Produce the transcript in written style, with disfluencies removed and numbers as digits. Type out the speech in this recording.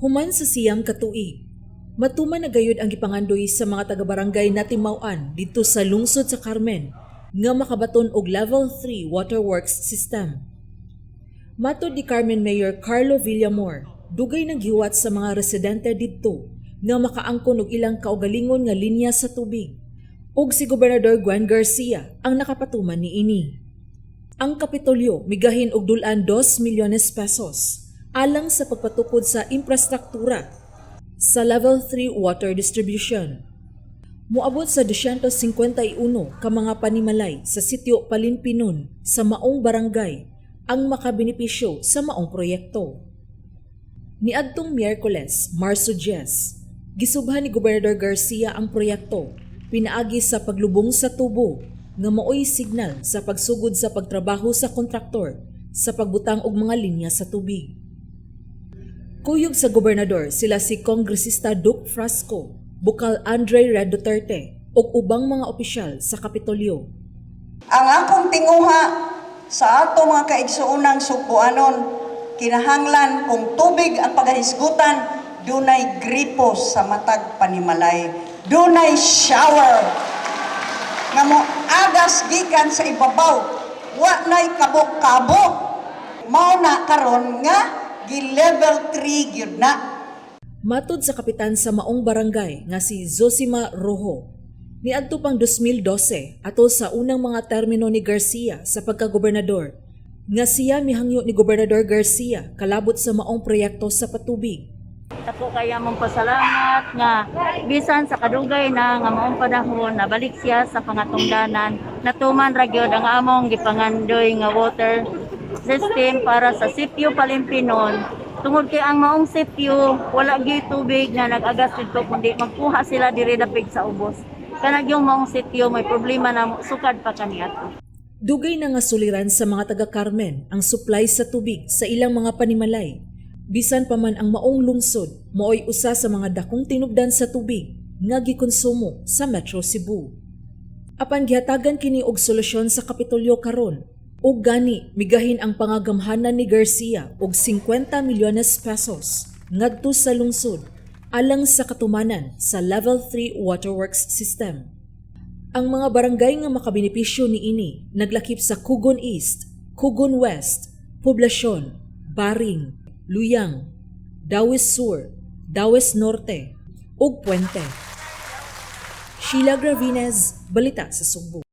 Human sa 9 ka tuig, matuman na gayud ang gipangandoy sa mga taga-barangay Natimaw-an didto sa lungsod sa Carmen nga makabaton og Level 3 waterworks system. Matod ni Carmen Mayor Carlo Villamor, dugay nang gihuwat sa mga residente didto nga makaangkon og ilang kaugalingon nga linya sa tubig. Ug si Gobernador Gwen Garcia ang nakapatuman niini. Ang Kapitolyo migahin og dul-an 2 milyones pesos alang sa pagpatukod sa infrastruktura sa Level 3 water distribution. Moabot sa 251 ka mga panimalay sa sitio Palinpinon sa maong barangay ang makabenepisyo sa maong proyekto. Niadtong Miyerkules, Marso 10, gisubhan ni Gobernador Garcia ang proyekto pinaagi sa paglubong sa tubo nga maoy signal sa pagsugod sa pagtrabaho sa kontraktor sa pagbutang og mga linya sa tubig. Kuyog sa gobernador sila si Kongresista Duke Frasco, Bukal Andre Red Duterte ug ubang mga opisyal sa Kapitolyo. Ang akong tinguha sa ato mga kaigsuonang Sugbuanon, kinahanglan kung tubig ang pagahisgutan, dunay gripo sa matag panimalay, dunay shower nga mo agas gikan sa ibabaw, wa nay kabok-kabok. Mao na karon nga gi level 3 gyud na. Matod sa kapitan sa maong barangay nga si Zosima Rojo, niadto pang 2012 atol sa unang mga termino ni Garcia sa pagkagobernador, nga siya mihangyo ni Gobernador Garcia kalabot sa maong proyekto sa patubig. Ako kaya mong pasalamat nga bisan sa kadugay na nga maong panahon nabalik siya sa pangatungdanan, natuman ra gyud ang among gipangandoy nga water system para sa sitio Palimpinon, tungod kay ang maong sitio wala gyud tubig nga nag-agas didto kundi magkuha sila diri dapig sa ubos. Kanang yung maong sitio may problema na sukad pa kaniadto. Dugay na nga suliran sa mga taga Carmen ang supply sa tubig sa ilang mga panimalay. Bisan pa man ang maong lungsod maoy usa sa mga dakong tinubdan sa tubig nga gikonsumo sa Metro Cebu. Apan gihatagan kini og solusyon sa Kapitolyo karon ug gani migahin ang pangagamhanan ni Garcia og 50 milyones pesos ngadto sa lungsod alang sa katumanan sa Level 3 waterworks system. Ang mga barangay nga makabenepisyo niini naglakip sa Kugon East, Kugon West, Poblacion, Baring, Luyang, Dauis Sur, Dauis Norte ug Puente. Sheila Gravines, Balita sa Sugbo.